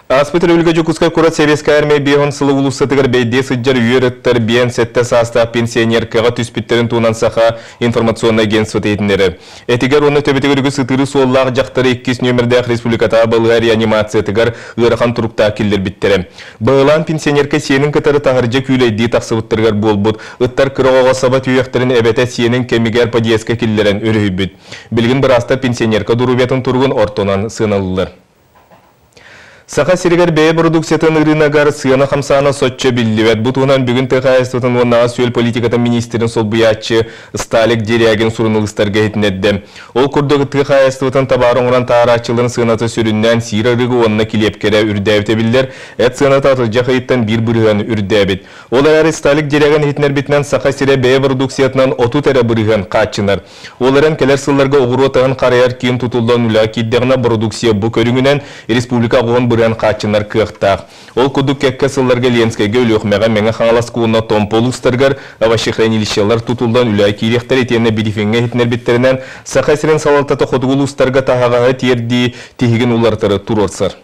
Ааспыт өрөбүлгэ Дьокуускай куорат Сэбиэскэй Армия 50 сылы уулуссатыгар бэйдиэ сылдьар үөр ыттар 57 саастаах пенсионеркаҕа түспүттэрин туһунан Саха информационнай агентствота иһитиннэрэр. Этигэр уонна төбөтүгэр үгүс ытыыры суоллаах дьахтары иккис нүөмэрдээх республикатааҕы балыыһа реанимациятыгар ыарахан туруктаах киллэрбиттэрэ. Быһылаан пенсионерка сиэнин кытары таһырдьа күүлэйдии тахсыбыттарыгар буолбут. Ыттар кыра оҕоҕо саба түһүөхтэрин эбэтэ сиэнин кэмигэр подъездка киллэрэн өрүһүйбүт. Билигин быраастар пенсионерка доруобуйатын туругун ортонон сыаналыыллар. Саха сиригэр бэйэ продукциятын ырыынагар сыана хамсаана соччо биллибэт. Бу туһунан бүгүн тыа хаһаайыстыбатын уонна ас-үөл политикатын миниистирин солбуйааччы Сталик Дерягин суруналыыстарга иһитиннэрдэ. Ол курдук, тыа хаһаайыстыбатын табаары оҥорон таһаарааччыларын сыаната сүрүннээн сиир арыгы уонна килиэпкэрэ үрдээбитэ биллэр. Эт сыаната атырдьах ыйыттан 1% үрдээбит. Ол эрээри Сталик Дерягин иһитиннэрбитинэн, Саха сирэ бэйэ продукциятынан 30 эрэ хааччынар. Ол эрэн кэлэр сылларга оҕуруот аһын харайар киин тутуллан үлэҕэ киирдэҕинэ продукция бу көрүҥүнэн республика 10% хааччынар кыахтаах. Ол курдук кэккэ сылларга Ленскэйгэ, Өлүөхүмэҕэ, Мэҥэ Хаҥаласка уонна Томпо улуустарыгар овощехранилищелар тутуллан үлэҕэ киириэхтэрэ итиэннэ брифиҥҥэ иһитиннэрбиттэринэн Саха сирин салалтата хотугу улуустарга таһаҕаһы тиэрдии тиһигин уларытары туруорсар.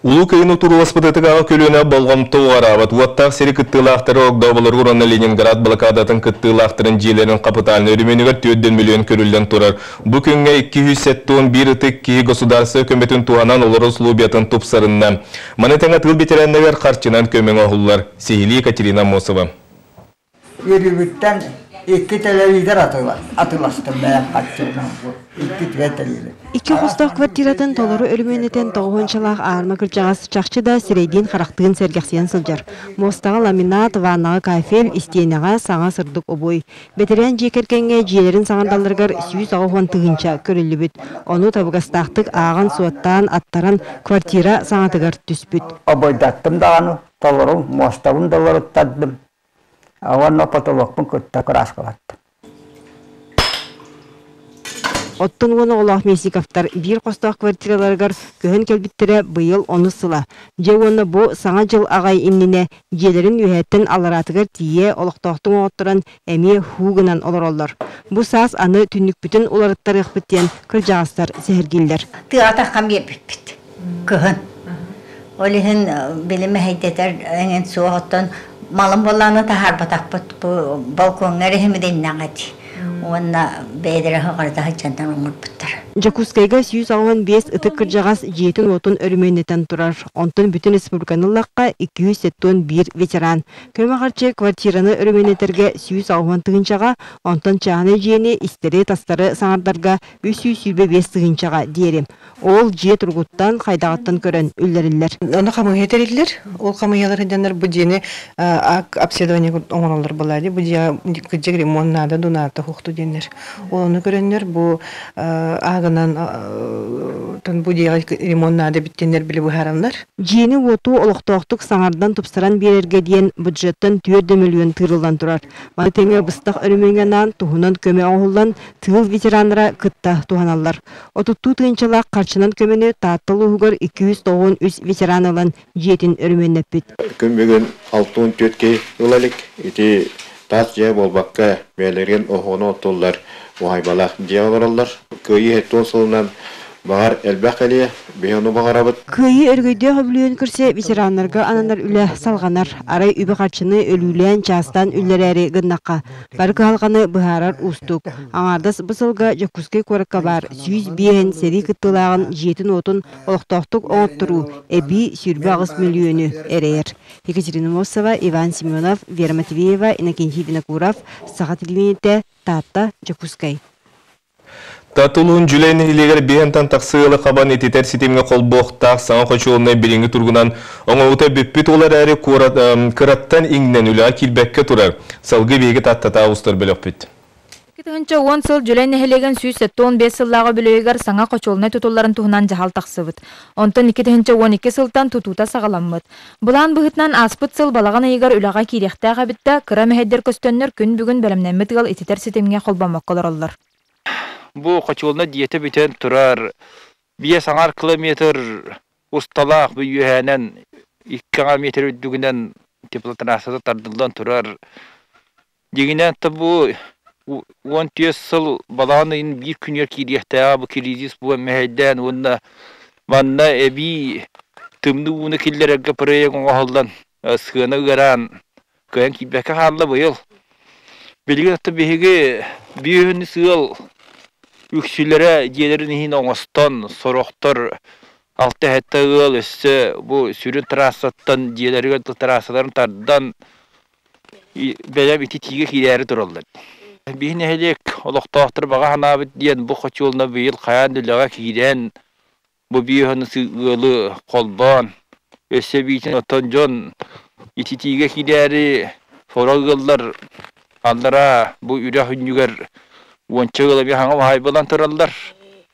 Улуу Кыайыыны турууласпыт ытык аҕа көлүөнэ болҕомто уҕараабат. Уоттаах сэрии кыттыылаахтара Огдооболоругар уонна Ленинград блокадатын кыттыылаахтарын дьиэлэрин хапытаальнай өрөмүөнүгэр 4 миллион көрүллэн турар. Бу күҥҥэ 271 ытык киһи государство көмөтүн туһанан олорор условиятын тупсарынна. Маны тэҥэ тыыл бэтэрээннэригэр харчынан көмө оҥоһуллар. Сиһилии Екатерина Аммосова. Үөрүүбүттэн икки телевизор атыыластым бэйэм харчыбынан. Икки үчүгэй телевизор. Икки хостоох квартиратын толору өрөмүөннэтэн 90-чалаах аарма кырдьаҕас чахчы да сирэйдиин-харахтыын сэргэхсийэн сылдьар. Муостаҕа ламинат, ваннаҕа кафель, истиэнэҕэ саҥа сырдык обуой. Бэтэрээн дьиэ кэргэҥҥэ дьиэлэрин саҥардалларыгар 180 тыһыынча көрүллүбүт. Ону табыгастаахтык ааҕан-суоттаан, аттаран квартира саҥатыгар түспүт. Обойдаттым даҕаны, толору муостабын да уларыттардым. Уонна потолокпун кытта кырааскалаттым. Оттон 10 оҕолоох Местниковтар биир хостоох квартираларыгар көһөн кэлбиттэрэ быйыл онус сыла. Дьэ уонна бу Саҥа дьыл аҕай иннинэ дьиэлэрин үөһэттэн аллараатыгар тиийэ олохтоохтук оҥотторон эмиэ һуу гынан олороллор. Бу саас аны түннүкпүтүн уларыттарыахпыт диэн кырдьаҕастар сэһэргииллэр. Тыаҕа таххан биэрбиппит кыһын. Ол иһин билим эһэйдэтэр эҥин суох оттон малым буоллаҕына таһаарбатахпыт бу балкоҥҥа эрэ иһимидиннэҕэ дии. Уонна бэйэлэрэ сыҕарыта сылдьаннар оҥорбуттар. Дьокуускайга 185 ытык кырдьаҕас дьиэтин-уотун өрөмүөннэтэн турар. Онтон бүтүн республиканы ыллахха 271 ветеран. Көмө харчы квартираны өрөмүөннэтэргэ 180 тыһыынчаҕа, онтон чааһынай дьиэни истэри-тастары саҥардарга 325 тыһыынчаҕа диэри. Ол дьиэ туругуттан, хайдаҕыттан көрөн үллэриллэр. Ону хамыыһыйа тэриллэр. Ол хамыыһыйалар дьоннор бу дьиэни обследование оҥороллор буолаа дии. Бу дьиэ кырдьык ремонт наада дуу, наада суохту диэннэр. Ол ону көрөннөр бу аагынан бу дьиэҕэ ремонт наада эбит диэннэр били быһаараллар. Дьиэни-уоту олохтоохтук саҥардан тупсаран биэрэргэ диэн бюджеттан 4 миллион тыырыллан турар. Маны тэҥэ быстах өрөмүөҥҥэ анаан туһунан көмө оҥоһуллан тыыл ветераннара кытта туһаналлар. 30 тыһыынчалаах харчынан көмөнү Таатта улууһугар 293 ветеран ылан дьиэтин өрөмүөннэппит. Күн бүгүн 64 киһи ыла илик. Ити таас дьиэ буолбакка, бэйэлэрин оһоҕуну оттуллар уһаайбалаах дьиэ олороллор. Кыайыы 70 сылынан баҕар элбэх кэлиэ, биһи ону баҕарабыт. Кыайыы өрөгөйдөөх үбүлүөйүн көрсө ветераннарга ананар үлэ салҕанар. Арай үбү-харчыны өлүүлээн, чаастаан үллэрээри гыннахха, бары кыһалҕаны быһаарар уустук. Аҥаардас бу сылга Дьокуускай куоракка баар 105 сэрии кыттыылааҕын дьиэтин-уотун олохтоохтук оҥотторуу эбии 28 мөлүйүөнү эрэйэр. Екатерина Мосова, Иван Семенов, Вера Матвеева, Иннокентий Винокуров, Саха телевидениетэ, Таатта, Дьокуускай. Таатта улууһун Дьүлэй нэһилиэгэр биһэнтэн тахсы ыалы хабан ититэр ситимҥэ холбуохтаах саҥа хочуолунай билиҥҥи туругунан оҥоһуута бүппүт ол эрээри кыраттан иҥнэн үлэҕэ киирбэккэ турар. Салгыы биһиги Тааттатаа устар бөлөхпүт. 2010 сыл Дьүлэй нэһилиэгин 175 сыллааҕы үбүлүөйүгэр саҥа хочуолунай тутулларын туһунан дьаһал тахсыбыт. Онтон 2012 сылтан тутуута саҕаламмыт. Былаан быһыытынан ааспыт сыл балаҕан ыйыгар үлэҕэ киириэхтээх эбит да, кыра мэһэйдэр көстөннөр күн бүгүн бэлэмнэммит ыал ититэр ситимҥэ холбоммокко олороллор. Бу хочуолунай дьиэтэ бүтэн турар 5,5 километр усталаах бу үөһээнэн 2,5 метр үрдүгүнэн теплотрассата тардыллан турар. Дьиҥинэн бу 14 сыл балаҕан ыйын биир күнүгэр киириэхтээҕэ бу кризис буолан мэһэйдээн уонна манна эбии тымныы ууну киллэрэргэ проект оҥоһуллан сыана ыараан кыайан киирбэккэ хаалла быйыл. Билигин оттон биһиги биир сыал үксүлэрэ дьиэлэрин иһин оҥостон, сорохтор алта-сэттэ ыал өссө бу сүрүн трассаттан дьиэлэригэр трассаларын тардан бэлэм ититиигэ киирээри тураллар. Биһи нэһилиэк олохтоохтор баҕа санаабыт диэн бу хочуолуна быйыл хайаан да үлэҕэ киирэн бу биоһаны ыалы холбоон өссө эбиитин оттон дьон ититиигэ киирээри сорох ыаллар аллараа бу үрэх үнньүгэр уонча ыал эмиэ хаҥа уһаайбалаан тураллар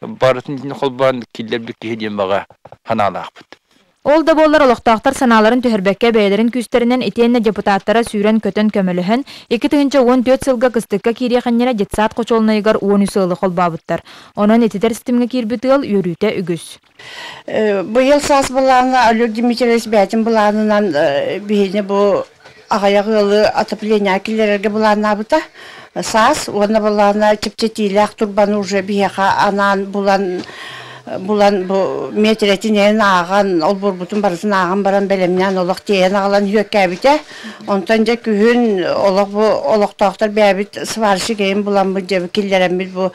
барытын итини холбоон киллэрбит киһи диэн баҕа санаалаахпыт. Ол да буоллар олохтоохтор санааларын түһэрбэккэ бэйэлэрин күүстэринэн итиэннэ депутаттара сүүрэн-көтөн көмөлөһөн, 2014 сылга кыстыкка киириэх иннинэ детсад хочуолунайыгар 13 ыалы холбообуттар. Онон ититэр ситимҥэ киирбит ыал үөрүүтэ үгүс. Быйыл саас былаана Олег Дмитриевич бэйэтин былаанынан биһини бу аҕыйах ыалы отопление киллэрэргэ былааннаабыта. Саас уонна былаана чэпчэтиилээх турбаны уже биһиэхэ анаан булан булан бу миэтирэтин ааҕан олбуорбутун барытын ааҕан баран бэлэмнээн олох тиэйэн аҕалан үөккээбитэ. Онтон дьэ күһүн олох бу олохтоохтор бэйэбит сварщик эйин буламмыт дьэ киллэрэммит бу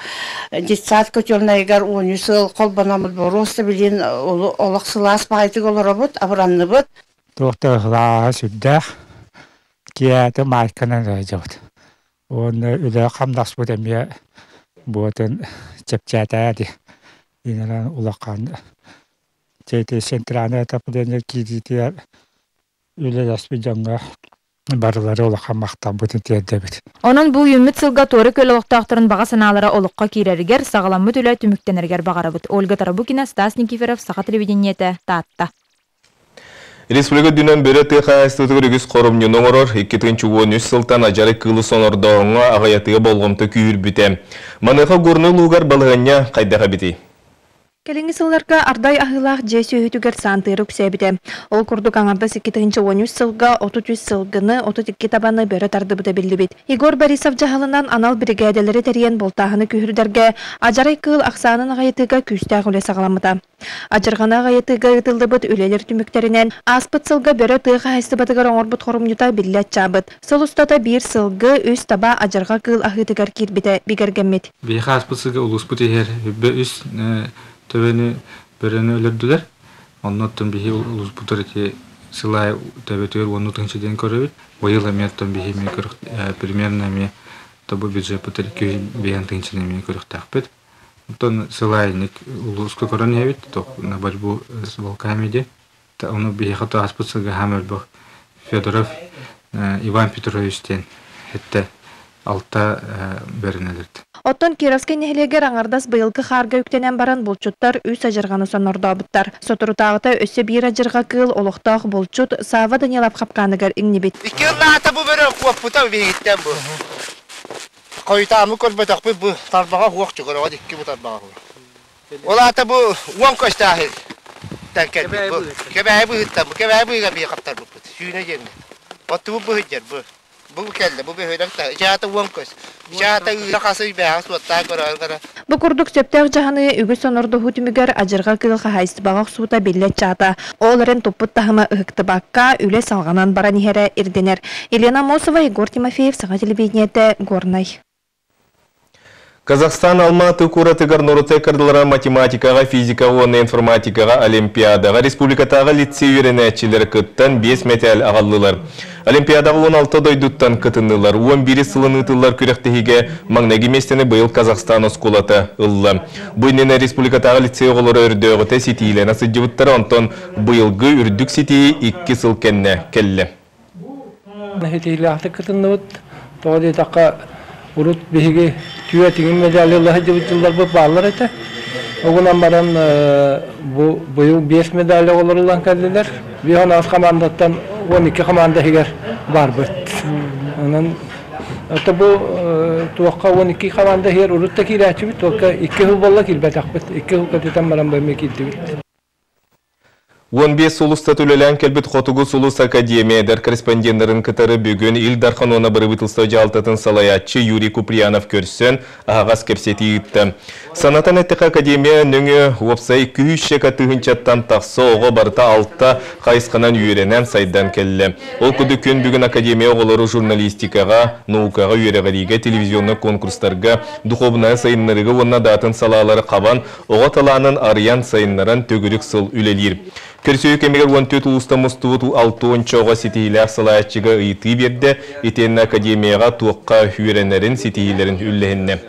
детсад котельнайыгар 13 сыл холбономмут боруоста билин олох сылаас баҕайытык олоробут абыранныбыт. Туох да сылааһа сүрдээх, киэһэтэ маайканан сылдьабыт. Уонна үлэ хамнаспыт эмиэ буотун чэпчээтэ дии. Инэрэн улахан ити центральное отопление киириитигэр үлэлэспит дьоҥҥо барылары улахан махталбытын тиэрдэбит. Онон бу үүммүт сылга Туора Күөл олохтоохторун баҕа санаалара олоххо киирэригэр, саҕаламмыт үлэ түмүктэнэригэр баҕарабыт. Ольга Тарабукина, Стас Никифоров, Саха телевидениетэ, Таатта. Республика үрдүнэн бөрө тыа хаһаайыстыбатыгар үгүс хоромньуну оҥорор, 2013 сылтан адьары кыылы сонордооһуҥҥа аҕыйатыга болҕомто күүһүрбүтэ. Маныаха Горнай улууһугар балаһыанньа хайдах эбитий? Кэлиҥҥи сылларга ардай аһыылаах дьиэ сүөһүтүгэр саантыыра үксээбитэ. Ол курдук аҥардас 2013 сылга 33 сылгыны, 32 табаны бөрө тардыбыта биллибит. Егор Борисов дьаһалынан анал биригээдэлэри тэрийэн бултааһыны күүһүрдэргэ, адьарай кыыл ахсаанын аҕыйатыыга күүстээх үлэ саҕаламмыта. Адьырҕаны аҕыйатыыга ыытыллыбыт үлэлэр түмүктэринэн, ааспыт сылга бөрө тыа хаһаайыстыбатыгар оҥорбут хорумньута биллэ аччаабыт. Сыл устата биир сылгы, үс таба адьырҕа кыыл аһыытыгар киирбитэ бигэргэммит. Биһиэхэ ааспыт сылга улууспут иһэр үбэ үс төбөнү бөрөнү өлөрдүлэр. Онно оттон биһи улууспутугар ити сыл аайы төбөтүгэр уонну тыһыынча диэн көрөбүт. Быйыл эмиэ оттон биһи эмиэ примерно эмиэ тобу бюджеппытыгар 205 тыһыынчаны эмиэ көрүөхтээхпит. Оттон сыл аайы улууска көрөн иһэбит, на борьбу с волками диэн. Ону биһиэхэ ааспыт сылга хаам элбэх Федоров Иван Петрович диэн хэттэ алта бэринэлэрд. Оттон Кировскай нэһилиэгэр аҥардас быйылгы хаарга үктэнэн баран булчуттар үс адьырҕаны сонордообуттар. Соторутааҕыта өссө биир адьырҕа кыыл олохтоох булчут Савва Данилов хапкааныгар иҥнибит. Икки ыллаата бу бөрө куоппута биһигиттэн бу. Хойутааммыт көрбөтөхпүт бу тарбаҕа уох чугураҕа икки бу тарбаҕа Ол аата бу уон көстөөһү кэлбит бу. Кэбээйи быһыттан бу кэбээйи быһыга бии хаптарбыппыт. Сүүнэ диэннэ. Оттубут быһыдьар бу. Бу кэллэ, бу бөһүөлэк та. Ичаата уон көс. Ичаата ыыра хасы бээҕэ суоттаан көрөөр гына. Бу курдук сөптөөх дьаһаныы үгүс сонордоһуу түмүгэр адьырҕа кыыл хаһаайыстыбаҕа охсуута биллэ аччаата. Ол эрэн туппут таһыма ыһыктыбакка, үлэ салҕанан баран иһэрэ ирдэнэр. Елена Аммосова, Егор Тимофеев, Саха телевидениетэ, Горнай. Казахстан Алматы куоратыгар норуот кырдылара математикаҕа, физикаҕа уонна информатикаҕа олимпиадаҕа республикатааҕы лицей үөрэнээччилэрэ кыттан биэс мэтээл аҕаллылар. Олимпиадаҕа 16 дойдуттан кытыннылар. 11 сылын ыытыллар күрэхтэһиигэ маҥнайгы миэстэни быйыл Казахстан оскуолата ылла. Бу иннинэ республикатааҕы лицей оҕолоро өрдөөҕүтэ ситиилэнэ сылдьыбыттара, онтон быйылгы үрдүк ситиһии икки сыл кэннэ кэллэ. Ситиһиилээхтик кытынныбыт. Тоҕо диэтэххэ, урут биһиги түө тиҥин медали ыла сылдьыбыт дьылларбыт бааллар этэ. Ол гынан баран бу быйыл биэс медаль оҕолор ылан кэллилэр. 58 хамаандаттан 12 хамаанда иһигэр баарбыт. Онон это бу туохха 12 хамаанда иһигэр урут да киирээччибит, туохха икки сыл буолла киирбэтэхпит. Икки сыл көтүтэн баран бу эмиэ киирдибит. 15 сыл устата үлэлээн кэлбит Хотугу сулус академия эдэр корреспонденнарын кытары бүгүн Ил Дархан уонна бырабыыталыстыба дьаһалтатын салайааччы Юрий Куприянов көрсөн, аһаҕас кэпсэтии ыытта. Санатан эттэххэ, академия нөҥүө уопсай 200 тыһыынчаттан тахса оҕо барыта алта хайысханан үөрэнэн, сайдан кэллэ. Ол курдук күн бүгүн академия оҕолору журналистикаҕа, наукаҕа, үөрэҕириигэ, телевизионнай конкурстарга, духуобунай сайыннарыыга уонна да атын салаалары хабан, оҕо талаанын арыйан, сайыннаран төгүрүк сыл үлэлиир. Көрсүһүү кэмигэр 14 улуустан мустубут 60 оҕо ситиһиилээх салайааччыга ыйытыы биэрдэ, итиэннэ академияҕа туохха үөрэнэрин, ситиһиилэрин үллэһиннэ.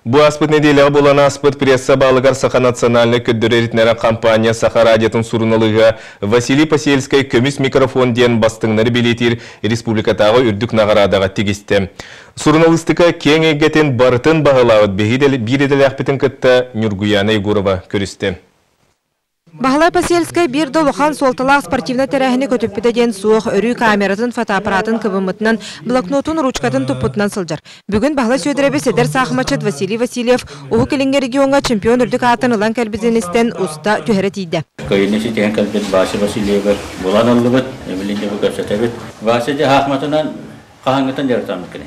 Бу ааспыт нэдиэлэҕэ буолан ааспыт пресса баалыгар Саха национальнай көрдөрөр-иһитиннэрэр компания Саха радиотын суруналыыһа Василий Посельскай «Көмүс микрофон» диэн бастыҥнары бэлиэтиир республикатааҕы үрдүк наҕараадаҕа тигистэ. Суруналыыстыка киэҥ эйгэтин барытын баһылаабыт биир идэлээхпитин кытта Ньургуйаана Егорова көрүстэ. Баһылай Посельскай биир да улахан суолталаах спортивнай тэрээһини көтүппүтэ диэн суох, өрүү камератын, фотоаппаратын кыбыммытынан, блокнотун, ручкатын туппутунан сылдьар. Бүгүн Баһылай Сүөдэрэбис эдэр саахыматчыт Василий Васильев Уһук Илиҥҥи региоҥҥа чемпион үрдүк аатын ылан кэлбитин истэн уста түһэрэ тиийдэ. Кыайыыны ситиһэн кэлбит Вася Васильевы булан ыллыбыт, эбилин дьэ бу көрсөтөбүт. Вася дьэ хаахматынан хаһааҥҥытан дьарыктаммыккыный?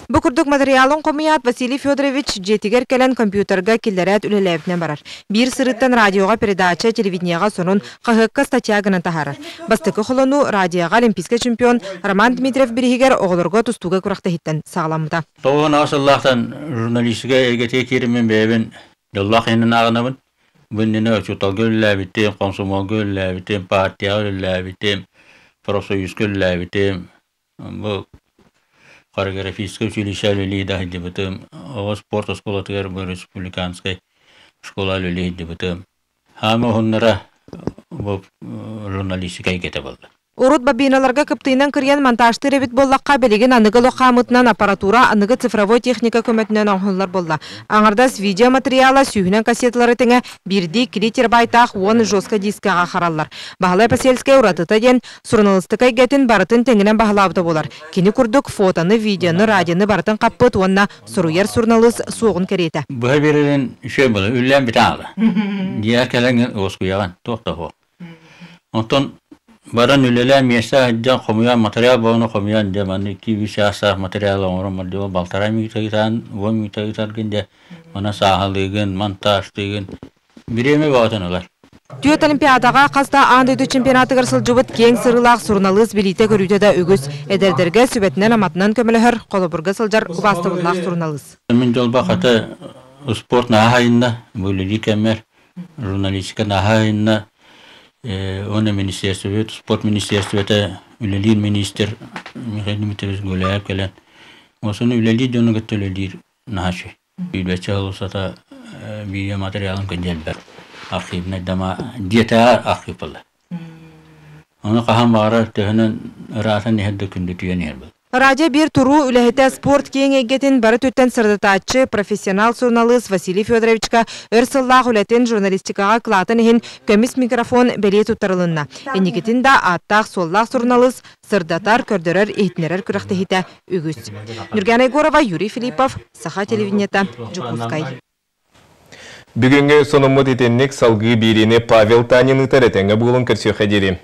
Бу курдук матырыйаалын хомуйаат Василий Федорович дьиэтигэр кэлэн компьютерга киллэрээт үлэлээбитинэн барар. Биир сырыттан радиоҕа передача, телевидениеҕа сонун, хаһыакка статья гынан таһаарар. Бастакы холонуу радиоҕа олимпийскай чемпион Роман Дмитриев бирииһигэр оҕолорго тустууга күрэхтэһииттэн саҕаламмыта. 98 сыллаахтан журналистика эйгэтигэр киириммин бэйэбин дьоллоох иһинэн ааҕынабын. Бу иннинэ учууталга үлэлээбитим, комсомолга үлэлээбитим, партияҕа үлэлээбитим, профсоюзка үлэлээбитим. Бу хореографическай училище үлэлии да сылдьыбытым. Оҕо спорт оскуолатыгар бу республиканскай школа үлэлии сылдьыбытым. Хаама уһуннара бу журналистика эйгэтэ буолла. Урут бобиналарга кыптыйынан кырыйан монтажтыыр эбит буоллахха, билигин аныгы олох хаамыытынан аппаратура аныгы цифровой техника көмөтүнэн оҥоһуллар буолла. Аҥардас видеоматериала сүүһүнэн кассеталары тэҥэ биирдии 2 терабайтаах 10 жесткай дискаҕа хараллар. Баһылай Посельскай уратыта диэн суруналыыстыка эйгэтин барытын тэҥинэн баһылаабыта буолар. Кини курдук фотоны, видеоны, радионы барытын хаппыт уонна суруйар суруналыыс суоҕун кэриэтэ. Быһа биэрэрин үчүгэй буолар, үллээн бүтэн аҕала. Дьиэҕэр кэлэҥҥин уоскуйаҕын, туох да суох. Онтон баран үлэлээн миэстэ сылдьан хомуйан материал буолан хомуйан дьэ манна 2-3 чаастаах материал оҥорон бардыбын балтараа мүнүүтэ ыытаан, 10 мүнүүтэ ыытаргын дьэ мана сааһылыыгын, монтажтыыгын. Бириэмэ бөҕөтүн ылар. Түөрт Олимпиадаҕа хас да аан дойду чемпионатыгар сылдьыбыт киэҥ сырыылаах суруналыыс билиитэ-көрүүтэ да үгүс. Эдэрдэргэ сүбэтинэн-аматынан көмөлөһөр, холобурга сылдьар убаастабыллаах суруналыыс. Мин дьолбо хата спорт наһаа айынна, бу үлэлиир кэммэр журналистика наһаа айынна. Уонна министерствобыт, спорт министерствота үлэлиир министр Михаил Дмитриевич Гуляев кэлэн, осуну үлэлиир дьону кытта үлэлиир наһаа үчүгэй. Сүүрбэччэ сыл устата видео материалын күндү архивнай дома дьиэтээҕи архив буолла. Ону хаһан баҕарар төһөнөн ыраатан иһэр да күндүтүйэн иһэр буолла. Радио биир туруу үлэһитэ спорт киэҥ эйгэтин бары өттүттэн сырдатааччы, профессионал суруналыыс Василий Федоровичка өр сыллаах үлэтин журналистикаҕа кылаатын иһин көмүс микрофон бэлиэ туттарылынна. Инникитин да ааттаах-суоллаах суруналыыс сырдатар, көрдөрөр, иһитиннэрэр күрэхтэһиитэ үгүс. Нюргана Егорова, Юрий Филиппов, Саха телевидениета, Дьокуускай. Бүгүҥҥү сонуммут итинник салгыы биэриини Павел Танин ыытар этэҥҥэ буолун көрсүөххэ диэри.